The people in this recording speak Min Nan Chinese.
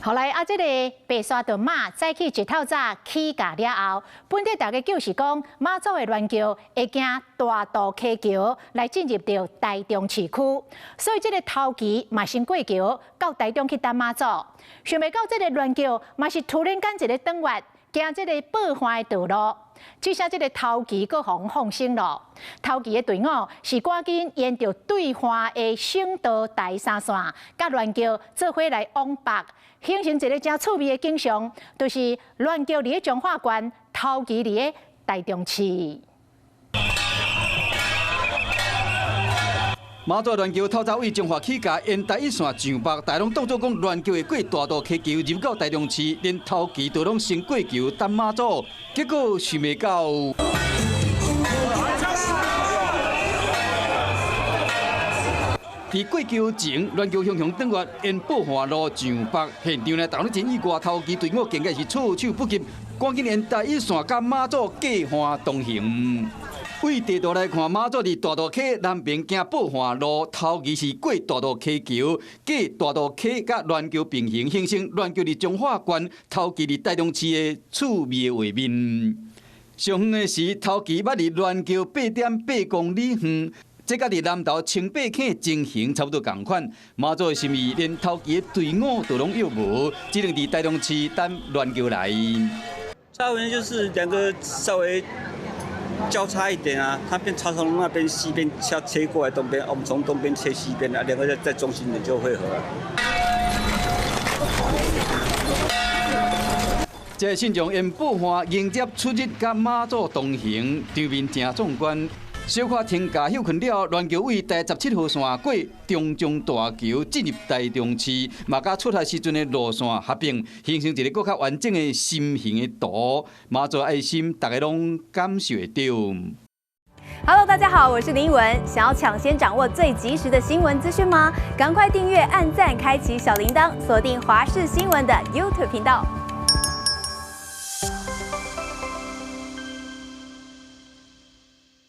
後來啊，這个白沙屯媽早起一透早起駕了後，本地大家就是講媽祖的鸞轎會經大肚溪橋來進入著台中市區，所以這个頭旗嘛先過橋到台中去等媽祖。想袂到這个鸞轎嘛是突然間一个轉彎，行這个報岸的道路，這下這个頭旗閣予放生咯。頭旗的隊伍是趕緊沿著對岸的省道台三線，佮鸞轎做伙來往北。形成一个誠趣味的景象，就是鸞轎佇咧彰化縣，頭旗佇咧台中市。媽祖鸞轎透早對彰化起駕，沿台一線上北，大家攏當作講鸞轎會過大肚溪橋入到台中市，連頭旗都攏先過橋等媽祖，結果想袂到。佇過橋前，鸞轎雄雄轉彎，沿報岸路上北，現場呢，逐家攏真意外，頭旗隊伍見個是措手不及，趕緊沿台一線佮媽祖過岸同行。對地圖來看，媽祖佇大肚溪南邊行報岸路，頭旗是過大肚溪橋，過大肚溪佮鸞轎平行，形成鸞轎佇彰化縣，頭旗佇台中市的趣味畫面。上遠的是，頭旗捌離鸞轎8.8公里遠。這佮佇南投清白坑情形差不多仝款，媽祖的心意連頭旗的隊伍都攏約無，只能佇台中市等鸞轎來。差別就是兩個稍微交叉一點啊，他變插從那邊西邊切切過來東邊，我們從東邊切西邊啊，兩個在中心點就匯合了。這個信眾沿報岸迎接出入佮媽祖同行，場面誠壯觀。小可停駕歇睏了，鸞轎對台17號線過中彰大橋進入台中市，嘛佮出發時陣的路線合併，形成一個閣較完整的心形的圖。媽祖愛心，大家攏感受會著。 Hello，大家好，我是林文。想要搶先掌握最及時的新聞資訊嗎？趕快訂閱、按讚、開啟小鈴鐺，鎖定華視新聞的 YouTube 頻道。